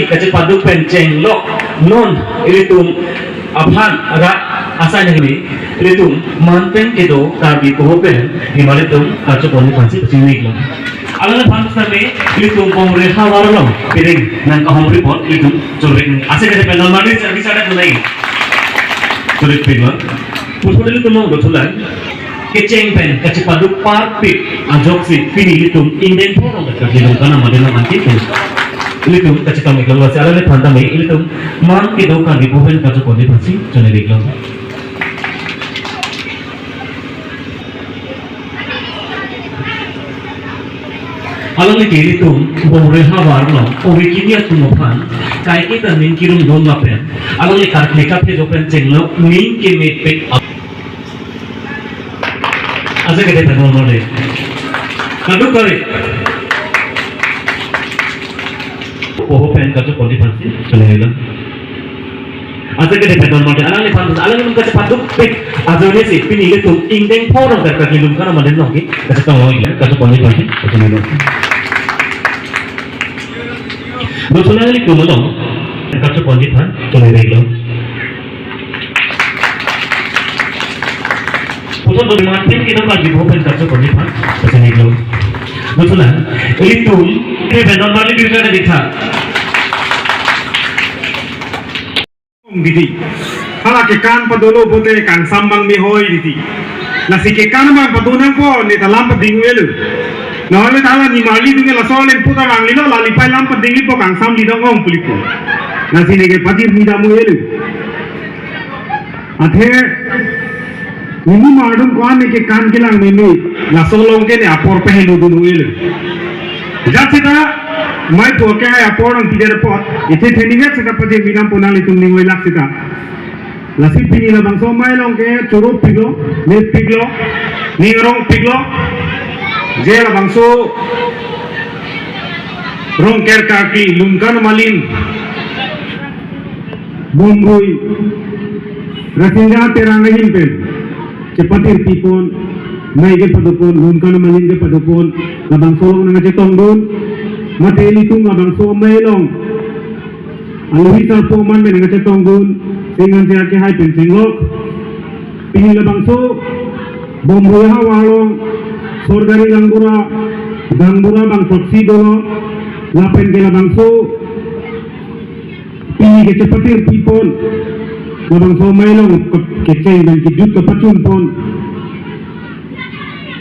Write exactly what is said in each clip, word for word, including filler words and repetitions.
kachepaduk pen chenglok non ilitum aphan rat asai nangni ilitum man pen kedo Karbi poho pen nimarlitum kachepon aphansi pachini iklo. Alangliphan sitame ilitum Bomrui ahavar along piring nangkahumri apot ilitum chorvek nang. Ase kete pen non mani chari chara kunai. Chorvek pen non. Puthot ilitum along dothulang. Kecheng pen kachepaduk parpik ajoksi pini ilitum ingdeng phongo dak Karbi Lungkan Amalin along anti pen ilitum kachetong iklo, lasi alangliphan tame ilitum man kedo Karbi poho pen kachepon aphansi chonei iklo. Alangli ke ilitum Bomrui ahavar along ove kimi atum aphan kaike ta ning kirumdun lapen alangli karkli kaphejo pen chenglok ning kemepik ap-, ase kete pen non male. Kaduk kali. Poho pen kachepon aphansi chonei iklo. Ase kete pen non male. Alangliphan, alanglitum kachepadukpik ajoinesi pini ilitum ingdeng phongo dak Karbi Lungkan Amalin along ke kachetong iklo, kachepon aphansi chonei iklo. Dothulang ilitum along kachepon aphan chonei iklo. Puthot dothulang pen kita lagi bukan kacho koni pan, pesan itu. Dothulang, ilitum, ke benar mali bisa ada dikha. Didi. Hala kekan padolo pote kangsam abang mehoi didi. Lasi kekan abang padu nangpo, ne ta lam pading elo. Nahole ta hala nimarli dunge laso len puta ranglilo, la lipai lam pading lipo, kangsam di dong ong pu lipo. Lasi neke padir ni damu elo. Athe, nini mardum ko-an neke kan kelang meme, laso along ke ne apor peheno dun elo. Jat seta, mai po ke hai apor nangpidet apot, ithe theni vet seta paje midam ponang litum ning oilak seta. Lasi pini labangso amei along ke choro piklo, me piklo, ning arong piklo, je labangso Rongker karkli, Lungkan Amalin, Bomrui, Rasinja Terang ahin pen, chepatir pipon, amei kepadopon, Lungkan Amalin kepadopon, labangso along nangchetongdun, mate ilitum labangso amei along, aluhi sarpo aman pen nangchetongdun, sing ansi ake hai pen chenglok, pini labangso, Bomrui ahavar along, sorkari gaonbura, gaonbura bangsoksi dolo, lapen ke labangso, pini ke chepatir pipon, labangso amei along ke-, kecheng pen kejut kepachun pon.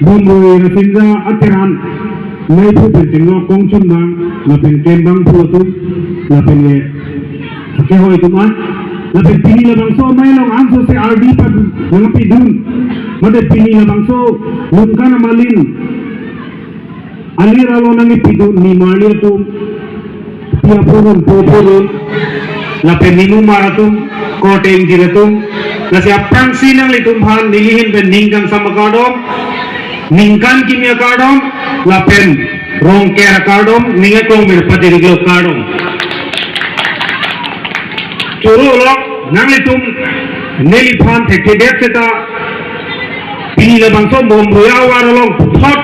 Bomrui Rasinja Ateran, meiphu pen chenglok kongchun abang, lapen klembangphu atum, lapen ke, kehoi atum an, lapen pini labangso amei along anso se ardi pad nangpidun, mate pini labangso Lungkan Amalin, alir along nangpidun nimarli atum, pi aphurun, po aphurun, lapen nimumar atum, korte ingjir atum, lasi aphrangsi nanglitum aphan nelihin pen ning kangsam akardom, ningkan kimi akardom, lapen Rongker akardom, ning aklong mir padiriklo kardom. Choro lok, nanglitum neliphan thekthedet seta, pini labangso Bomrui ahavar along puthot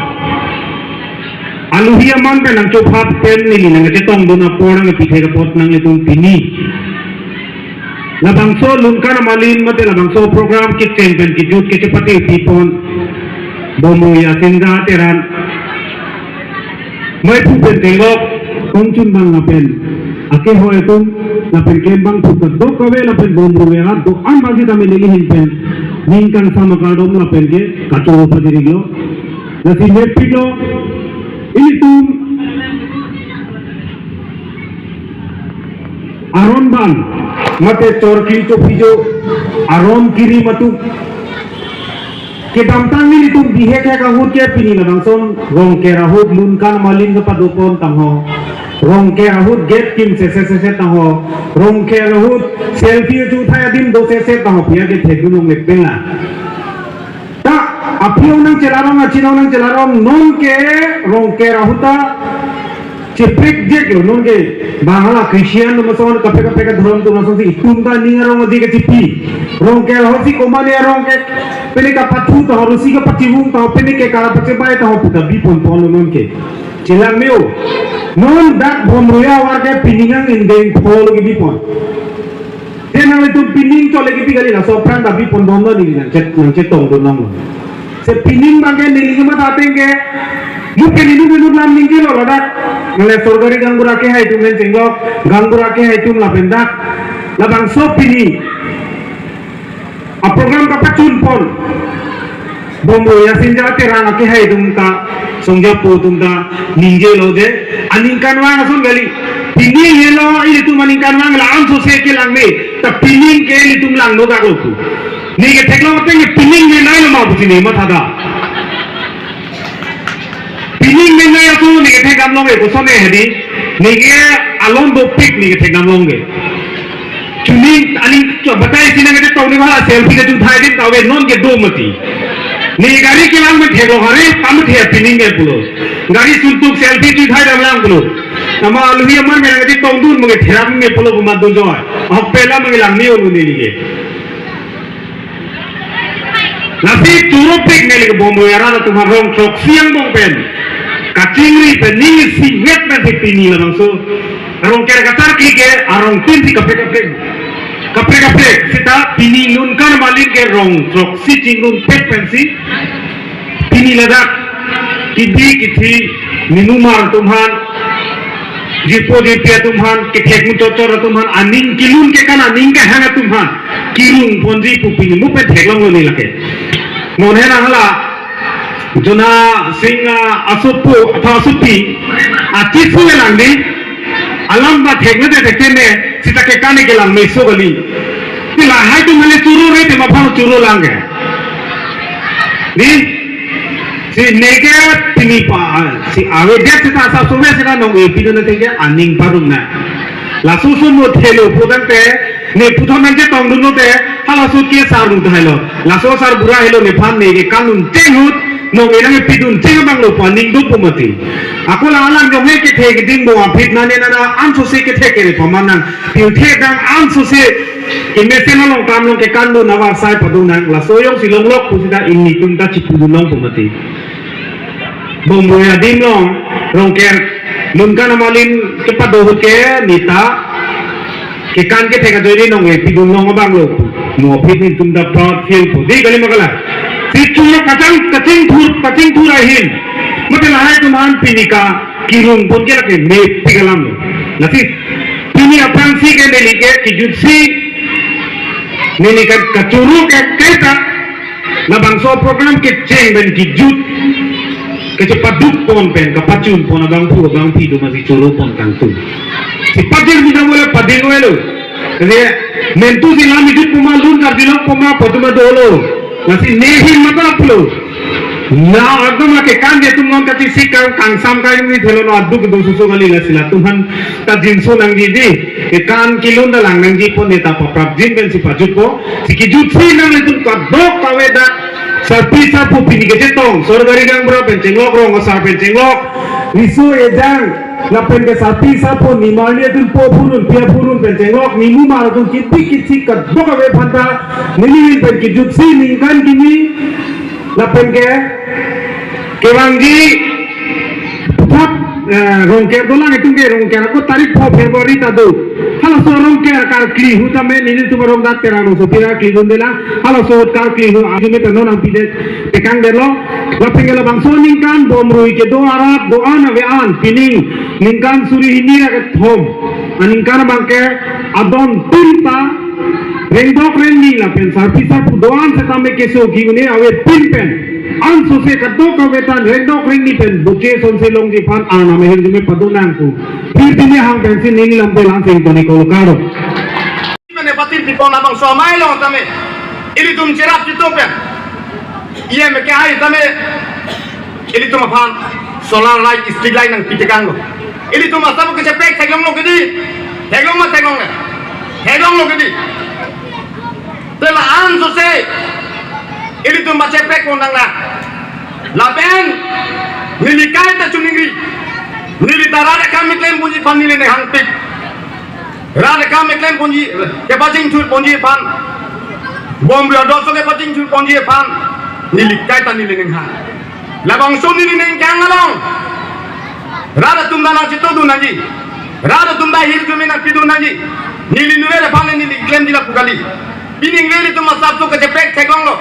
aluhi aman pen nangchophat pen neli nangchetongdun apor nangpithek apot nanglitum pini labangso Lungkan Amalin mate labangso program kecheng pen kejut kechepatir pipon Bomrui Rasinja Teran, meiphu pen chenglok kongchun abang lapen akehoi atum, lapen klembangphu kadokave lapen Bomrui arat do-an abang sitame nelihin pen ning kangsam akardom lapen ke kachoro padiriklo. Lasi mepiklo, ilitum aron abang, mate chorkli chophijo, aron kiri atum, kedamtang nelitum bihek hek ahut ke pini labangson Rongker ahut Lungkan Amalin kepadopon tangho, Rongker ahut gate kim sese sese tangho, Rongker ahut selfie chuthai adim do sese tangho, pia ke thedunong lepela. Ta, aphi-o nangchelarong, achinong nangchelarong, non ke Rongker ahut ta cheprekjeklo, non ke bang hala Christian atum ason, kaprek kaprek adhorom atum asonsi itum ta ning arong adi kachipi. Rongker ahutsi komatne arong ke, pine kapathu taho, rosi kapachivung taho, pine ke kara pachebai taho puta biponponlo non ke. Chelang me-o. Non dak Bhomrui ahavar ke pining angdeng pholo kebipon. Te nanglitum pining chole kebi kali, laso aphrang ta bipon bomlo neli nangchet nangchetongdun longlo. Si pining abangke neli kematha ateng ke, mu pen inut inut lam ningjelo ladak. Nale sorkari gaonbura kehai atum pen chenglok, gaonbura kehai atum lapen dak. Labangso pini aprogram kapachunpon Bhomrui asinja Terang akehai atum ta, songjapo atum ta ningjelo je, aningkanvang ason kali. Pini helo ilitum aningkanvang, la-an sose kelang me, ta pining ke ilitum langno daklo pu. Ne ketheklong ateng pining menei lo ma pusi ne mathada. Pining menei atum ne kethekdam longke, koson ne hedi, ne ke alon dopik ne kethekdam longke. Chuni aning cho batai si nangchetong ne bhala selfie kachethai adim ta ave, non kedo mati. Ne gari kelang me theklo, hari kam the pining ke pulo. Gari suntuk selfie chethai damlang pulo. Nama aluhi amar me nangchetongdun mo ke theram me pulo, buma dunjoi. Ahok pela me lang ni olu ne ke. Lasi choro pik neli ke Bhomrui arat atum arong throksi angbong pen kachingri pen ning isivet pen si pini labangso Rongker kacharkli ke arongtin si kaprek kaprek, kaprek kaprek seta pini ningkan malin ke rong throksi chingrumphit pensi pini ladak kebi kethe ninumar atum aphan, jirpo jirpi atum aphan, kethek muchotchot atum aphan, aning kelun kekan aning kehang atum aphan kerungponji pu pini mu pen theklonglo ne lake. Non he nang hala Jona Sing, ah, asopo, atha asopi, achisu lang di, alam ba thekne de thekthe ne, seta kekan ne kelang meso kali. Ti lahai atum hale choro re, tema aphan choro lang ke. Di, si ne ke pini pa, si avedet seta asap sove seta nong-e pidun ateng ke aning parumnang. Laso sumo thelo putangte, ne puthot nangchetongdunlo te, halaso ke sar ru thailo. Laso sarbura helo nephan ne kekan un cheng ahut, nong-e nangpidun cheng abanglo pu aning dopo mati. Ako la alang jong he kethe keding bo aphi nane nana an sose kethe kere pamanang. Pilthe dang an sose kemesen along kam along kekandun avarsai padunang. Laso jongsi longlok pu seta ilitum ta chipudun longpo mati. Bhomrui adim along Rongker ningkan amalin kepado ahut ke neta kekan kethek ajoine nong-e pidun long abanglo. Mo aphi nelitum ta proud feel po. Di kali ma kala. Si chunglok kachang kachingthur kachingthur ahin. Mate lahai atum aphan pini ke kerungpon ke lake mepik alamlo. Lasi pini aphrangsi ke neli ke kejutsi neli ke kachoro ke kaita labangso program kecheng pen kejut, kechepadukpon pen, kapachunpon abangphu abangphi do masi choropon kangtung. Si pajir bidang wala pading walo. Kali mentu si lam ejutpo ma, lun karjulokpo ma pu atum dolo. Lasi ne hin mata pulo. Na atum lake kan dia tum non kachisi kang kangsam kaini thelo no aduk do susu kali, lasi latum aphan ta jinso nangji di. Kekan kelun ta lang nangjipon neta paprapjin pensi pajutpo. Si kejutsi nanglitum kadokave dak sarpi sarpo pini kechetong, sorkari gaonbura pen chenglok, rong asar pen chenglok, riso ejang lapen ke sarpi sarpo nimarli atum po phurun pia phurun pen chenglok, ninumar atum kiti kiti kadokave aphan ta nelihin pen kejutsi ningkan kimi lapen ke kevangji puthot, eh, Rongker dolang itum ke Rongker ako tarik pho February ta do. Halaso Rongker karkli ahut tame nelitum arong dak Terang Rongsopi ra kli dunde lang. Halaso ahut karkli ahut ajume ta non nangpidet tekangdetlo. Lapen ke labangso aningkan Bhomrui kedo arat do-an ave-an pining ningkan suri hini ra kethom aningkan abangke adon tin ta rengdok rengni lapen sarpi sarpo do-an setame keso ki-un-e avepin pen an sose kadokave ta rengdok rengni pen boche sonse longji aphan Arnam ahirjume padonang pu. Pini hang pensi neli lam pen lang sing toni kolo karo. Mane patir pipon abang somai long tame. Ilitum cherap chitu pen. Iye me kehai tame. Ilitum aphan solar light, street light nangpi tekanglo. Ilitum asap kecheprek theklonglo kedi. Theklong ma theklongle. Theklonglo kedi. Te la-an sose ilitum pacheprek pon nang la. Lapen neli kaita chuningri. Neli ta rat akam keklemponji aphan neli ne hangpik. Rat akam keklemponji, kepachingthurponji aphan, Bhomrui adolso kepachingthurponji aphan neli kaita neli ninghang. Labangso neli ningkang along Rat atum ta nangchito dun nangji. Rat atum ta hirjume nangpi dun nangji. Neli ningve aphan neli klemji lapu kali. Pini ningve ilitum asap tu kachepek theklonglo.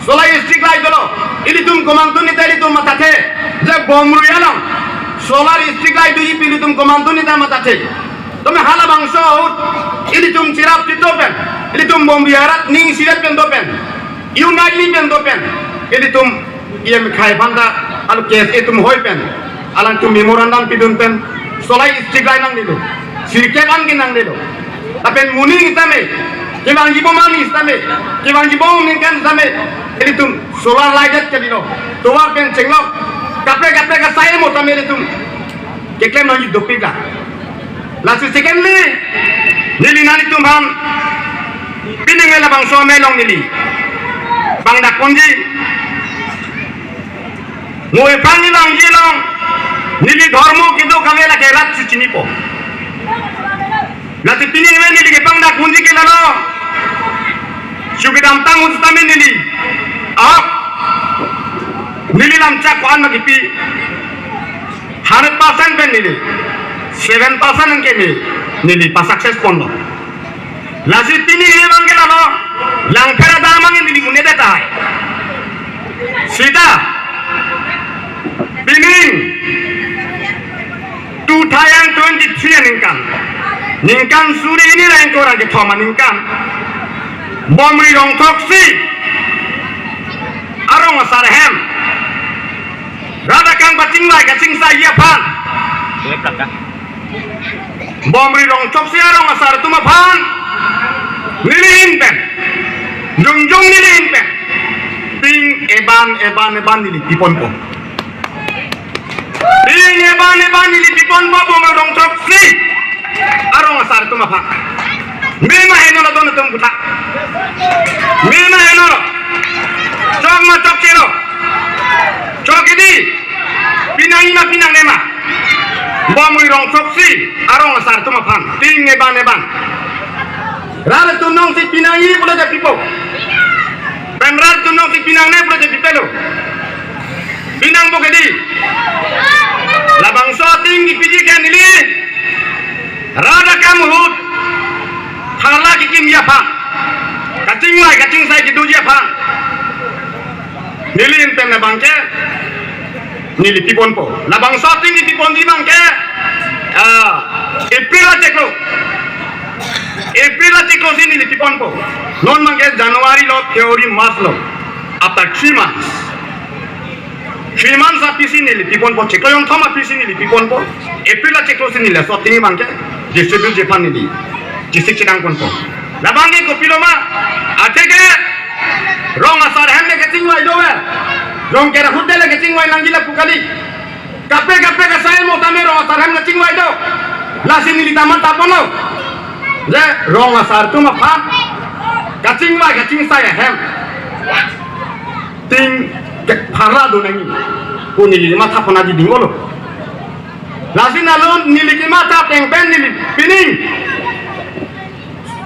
Solar street light dolo. Ilitum komantu neta ilitum mathathe. Je Bomrui along solar street light doji pu ilitum komantu neta mathathe. Tame halabangso ahut ilitum cherap chito pen, ilitum Bomrui arat ning siret pen do pen, unitely pen do pen, ilitum E M khai aphan ta alo case itum hoi pen, alangtum memorandum pidun pen, solar street light nangdelo, sirkep an ke nangdelo. Lapen moning tame, kevangji bom arni tame, kevangji bom ningkan tame, ilitum solar light det kalilo. Tovar pen chenglok, kaprek kaprek asai mo tame ilitum keklem nangji dopik la. Lasi secondly, neli nanglitum aphan pini ningve labangso amei along neli pangdak ponji. Mo ephan neli vangji along neli dhormo kedo kave lake rat si chinipo. Lasi pini ningve neli kepangdak ponji ke lalo. Chukidam tang un tame neli ahok, neli lamchak ko-an ma kipi. Hundred percent pen neli seven percent anke neli, neli pa success ponlo. Lasi pini ningve abang ke lalo, langpher adamang neli mune de tahai. Sita, pining two thousand twenty-three aningkan, ningkan suri hini ra ingkoi ra kethom aningkan, Bomrui Rongthoksi arong asar ahem rat akam kachingvai kachingsaiji aphan, Bomrui Rongthoksi arong asar atum aphan neli ahin pen, jongjong neli ahin pen, pini eban eban eban neli piponpo. Pini eban eban neli piponpo Bomrui Rongthoksi arong asar atum aphan. Mema henolo don atum kutha. Mema henolo. Chok ma chokchelo. Chok hedi. Pinangji ma pinangne ma. Bomrui Rongthoksi arong asar atum aphan. Pini eban eban. Rat atum nongsi pinangji pulote pipo. Pen rat atum nongsi pinangne pulote pipelo. Pinangpo hedi. Labangso ating kipiji ke neli rat akam ahut pharla kekimji aphan, kachingvai kachingsai kedoji aphan neli ahin pen abang ke neli piponpo. Labangso ating neli piponji abang ke, ah, April achiklo. April achiklo si neli piponpo. Non abang ke January lo, February, March lo. After three months. Three months aphi si neli piponpo, chiklo jongthom aphi si neli piponpo. April achiklo si neli laso ating abang ke distribute ji aphan neli chesik chedang ponpo. Labang ke kopilo ma, atheke rong asar ahem le kachingvai do ve. Rongker ahut le kachingvai nangji lapu kali. Kaprek kaprek asai mo tame rong asar ahem kachingvai do. Lasi neli ta matha ponlo. Je rong asar atum aphan kachingvai kachingsai ahem ting kepharla do nangji pu neli matha pon aji dinglo. Lasi nalo neli kematha ateng pen neli pining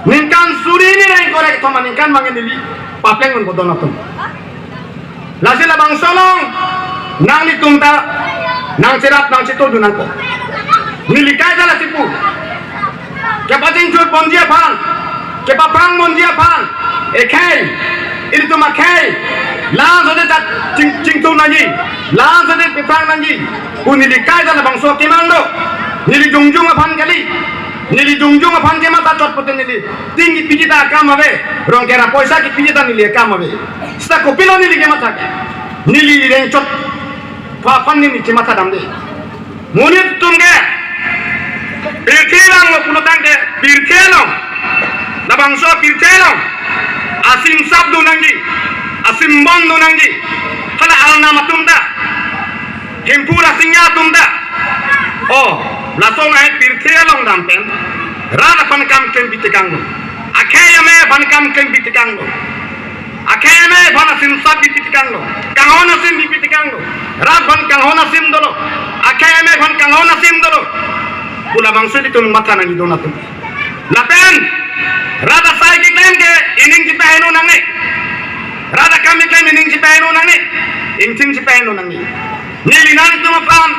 ningkan suri hini ra ingkoi ra kethom aningkan abang ke neli papleng un bodon atum. Lasi labangso along nanglitum ta nangcherap nangchito dun nangpo. Neli kaita lasi pu. Kepachingthur ponji aphan, kepaphrang ponji aphan, ekhei, ilitum akhei, la-an sode ta ching, chingthur nangji, la-an sode paphrang nangji pu neli kaita labangso akemang do. Neli jongjong aphan kali, neli jongjong aphan kematha chot pute neli ting kipiji ta akam ave, rongker apoisa kipiji ta neli akam ave. Seta kopilo neli kematha ke? Neli rengchot aphan neli chematha damde. Monit atum ke pirthe along lo pulo tangte, pirthe along, labangso pirthe along asimsap do nangji, asimbon do nangji. Hala Arnam atum ta, Hemphu Rasinja atum ta. Oh, lason ahai pirthe along dam pen rat aphan kam klem bitekanglo. Akhei amei aphan kam klem bitekanglo. Akhei amei aphan asimsap bipitekanglo. Kanghon asim bipitekanglo. Rat aphan kanghon asim dolo. Akhei amei aphan kanghon asim dolo pu labangso ilitum matha nangji do atum. Lapen rat asai keklem ke ining chepaheno nangne. Rat akam keklem ining chepaheno nangne. Ingthim chepaheno nangne. Neli nanglitum aphan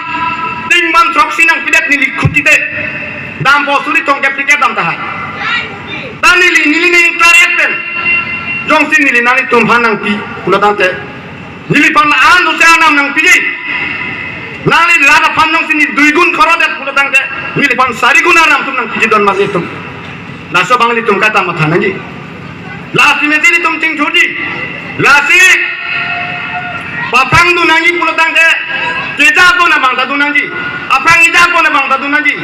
Ban throksi nangpidet neli khuti te. Dampo suri tongkep tiket dam tahai. Ta neli, neli neng klaret pen. Jongsi neli nanglitum aphan nangpi pulo tangte, neliphan an dosi anam nangpiji. Nangli rat aphan jongsi neli dui gun khorodet pulo tangte, neliphan sari gun anam atum nangpiji don masi atum. Laso abang ilitum kaita matha nangji. Lasi mesi ilitum chingthurji. Lasi paphrang dun nangji pulo tangte, keja apon abang ta dun nangji. Aphrang ija apon abang ta dun nangji.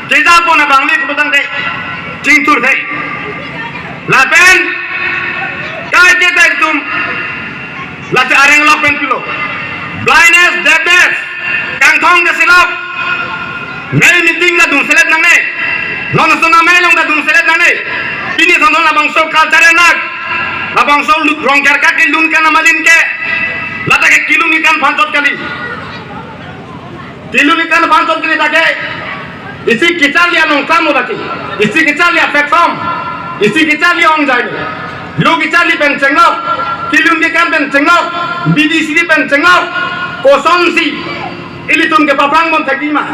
Keja apon abang le pulo tangte chingthur thei. Lapen kaike ta ilitum lasi areng lok pen pilo. Blindness, deafness, kangthong kesilok. Mei meeting ta dun selet nangne. Non sona mei along ta dun selet nangne. Pini thon thon labangso culture enak. Labangso lu-, Rongkerka kelun kan amalin ke. Lata ke kelun ikan phanchot kali. Kelun ikan phanchot kali ta ke. Isi kecharli anong kamu lagi. Isi kecharli a-platform. Isi kecharli ong jai. Lu kecharli pen chenglok. Kelun ikan pen chenglok. B D C pen chenglok. Kosonsi ilitum ke paphrang pon thekji ma.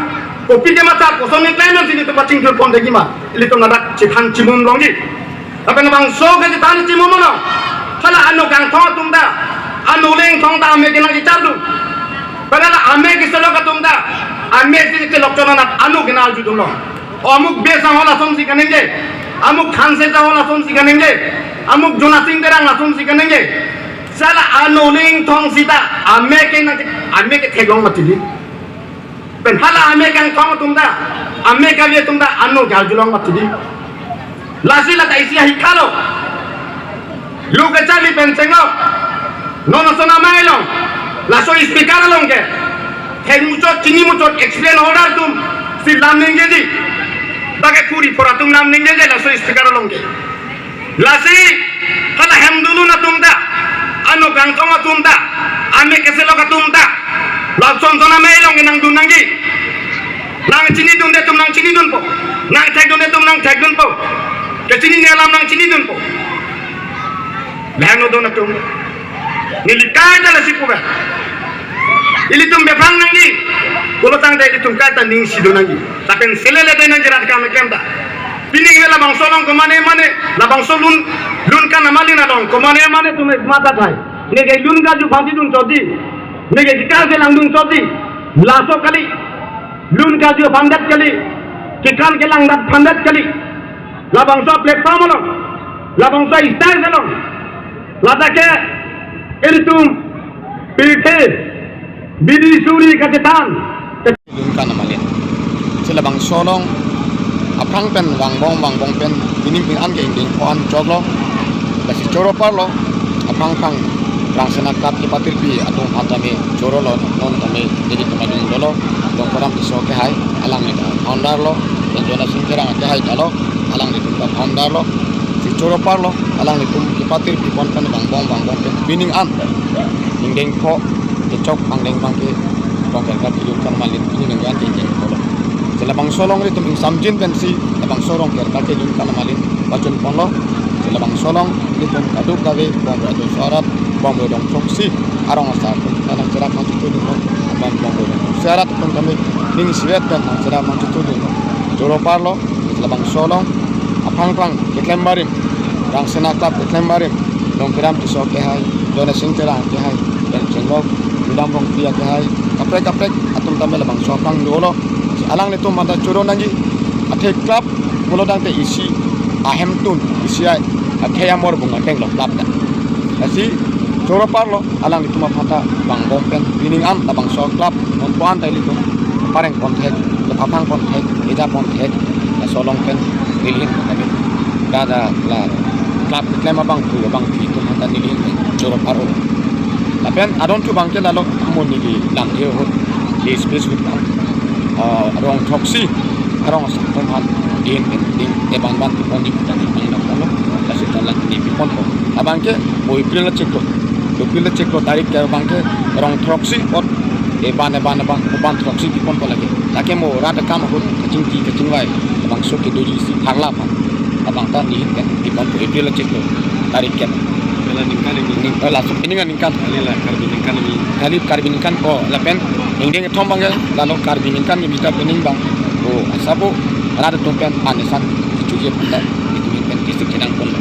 Kopi ke mata koson ni klem si ilitum pachingthur pon thekji ma. Ilitum ladak chithan chimum longji. Lapen labangso kachethan chimum mono. Hala ano kangthong atum ta, ano lengthong ta ame ke nangkechardu. Pada la ame keselok atum ta, ame si keselok chonanat ano ke nang arjudunlo. O amuk Bey asong lasonsi kaningje. Amuk Hanse asong lasonsi kaningje. Amuk Jonasing Terang lasonsi kaningje. Sala ano lengthong sita ame ke nang, ame ke theklong mati di. Pen hala ame kangthong atum ta, ame kali atum ta ano ke arjulong mati di. Lasi lata isi ahikhalo. Lu kecharli pen chenglok. Non sona mei along. Laso speaker along ke. Thek muchot, chini muchot, explain holder atum si lam ningjeji. Bagi khuri phor atum lam ningjeji laso speaker along ke. Lasi, hala hem dunun atum ta, ano kangthong atum ta, ame keselok atum ta, lason sona mei along ke nangdun nangji. Nangchinidunde atum nangchinidunpo. Nangthekdunde atum nangthekdunpo. Kechinine alam nangchinidunpo. Lahenlo don atum. Neli kaita lasi puba. Ilitum bephrang nangji. Pulo tangte ilitum kaita ning sidun nangji. Lapen selele dei nangji rat kam eklem ta. Pining me labangso along komane mane, labangso lun, lun kan amalin along komane mane atum mata thai. Neke lun karju aphan si dun chotji. Neke kekar kelang dun chotji. Laso kali. Lun karju aphan det kali. Kekar kelang det aphan det kali. Labangso platform along, labangso stage along, lata ke ilitum pirthe bidi suri kachethan. Lun kan amalin. Si labangso along aphrang pen vangbom vangbom pen pining pin an ke ingdeng pho an choklo. Lasi choro parlo aphrang aphrang Rangsina Club kepatirpi atum aphan tame chorolo, non tame nelitum adung dolo, Dongkaram Tisso kehai, alangli ta founder lo, pen Jonasing Terang kehai ta lo, alanglitum ta founder lo, si choro parlo, alanglitum kepatirpi pon pen vangbom vangbom pen pining an ingdeng pho kechok angdeng abang ke Rongkerka kelun kan amalin pining ningkan ingdeng pho lo. Si labangso along ilitum ingsamjin pensi labangso Rongkerka kelun kan amalin pachun ponlo. Si labangso along ilitum kadokave Bongbro adoso arat, Bongbro dong throksi arong asar atum ta nangcherap nangchethurdunlo. Lapen Bongbro dong throksi arat atum tame ning isivet pen nangcherap nangchethurdunlo. Choro parlo, si labangso along aphrang aphrang keklem barim, Rangsina Club keklem barim, Dongkaram Tisso kehai, Jonasing Terang kehai, pen chenglok Rudam Rongpi kehai, kaprek kaprek atum tame labangso aphrang dolo. Si alanglitum aphan ta choro nangji. Athe club pulo tangte isi ahemtun, isi a-, akhei amor bung ateng lo club ta. Lasi choro parlo alanglitum aphan ta vangbom pen pining an labangso club non pho an ta ilitum pareng pon thek, lapaphang pon thek, eja pon thek, laso along pen nelihin pon thek. Kada la club keklem abangphu abangphi atum aphan ta nelihin pen choro paro. Lapen adon thu abang ke lalo amo neli lamthe ahut, neli space ahut, ah, rong throksi arong asar atum aphan ding ding ding eban ban pipon di putan di pang dam lo. Lasi ta lang neli piponpo. Abang ke mo April achiklo, April achiklo tarik ke abang ke rong throksi apot eban eban abang, eban throksi piponpo lake. Lake mo rat akam ahut kachingki kachingvai labangso kedoji isi tharla aphan abang ta nelihin pen piponpo April achiklo tarik ke. Kali ningkan ini. Ning, oh, laso pining aningkan. Kali la Karbi ningkan ini. Kali Karbi ningkan, oh, lapen ingdeng kethom abang ke, lalo Karbi ningkan ke bita pining abang. Oh, asabo rat atum pen panesan chuji pata. Itu pen kisik kedang pon.